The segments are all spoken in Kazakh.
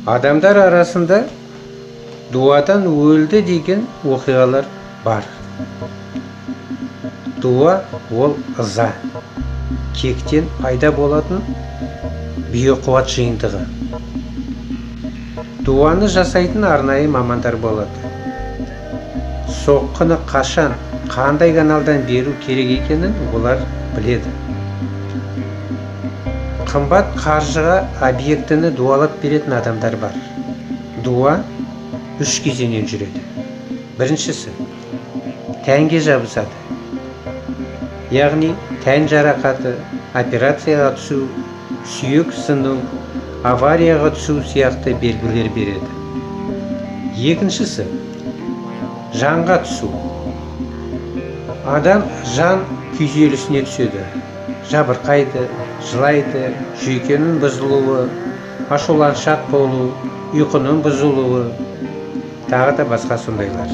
Адамдар арасында дуадан өлді деген оқиғалар бар. Дуа ол ыза, кектен пайда болатын биоқуат жиынтығы. Дуаны жасайтын арнайы мамандар болады. Соққыны қашан, қандай каналдан беру керек екенін олар біледі. Қымбат қаржыға объектіні дуалап беретін адамдар бар. Дуа үш кезеңнен жүреді. Біріншісі тәнге жабысады. Яғни тән жарақаты, операцияға түсу, сүйек сыну, аварияға түсу сияқты белгілер береді. Екіншісі жанға түсу. Адам жан күйзелісіне түседі. Жабырқайды, жылайды, жүйкенің бұзылуы, ашуланшақ болу, ұйқының бұзылуы, тағы да басқа сондайлар.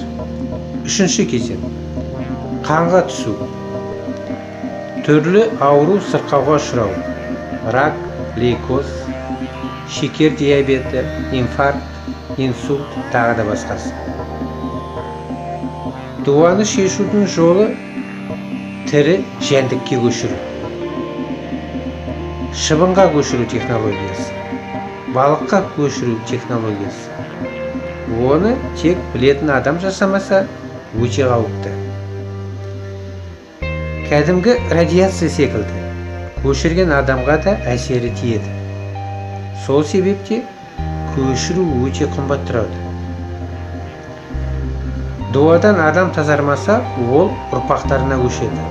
Үшінші кезең қанға түсу. Түрлі ауру сырқауға ұшырау. Рак, лейкоз, шекер диабеті, инфаркт, инсульт, тағы да басқасы. Дуаны шешудің жолы тірі жәндікке көшіру. Шыбынға көшіру технологиясы, балыққа көшіру технологиясы. Оны тек білетін адам жасамаса, өте қауіпті. Кәдімгі радиация секілді көшірген адамға да әсері тиеді. Сол себепте көшіру өте қымбат тұрады. Дуадан адам тазармаса, ол ұрпақтарына көшеді.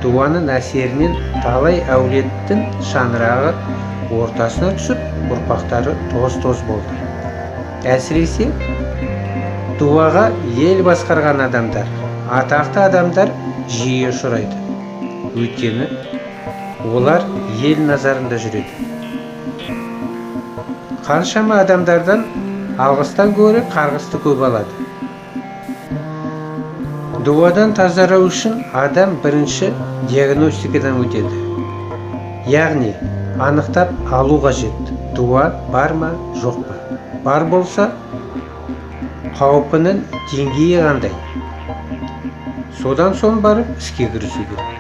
Дуаның әсерінен талай әулеттің шаңырағы ортасына түсіп, ұрпақтары тоз-тоз болды. Әсіресе дуаға ел басқарған адамдар, атақты адамдар жиі ұшырайды. Өйткені олар ел назарында жүреді. Қаншама адамдардан алғыстан гөрі қарғысты көп алады. Дуадан тазару үшін адам бірінші диагностикадан өтеді. Яғни анықтап алу қажет. Дуа бар ма, жоқ па? Бар болса, қаупінің деңгейі қандай? Содан соң барып іске кірісу керек.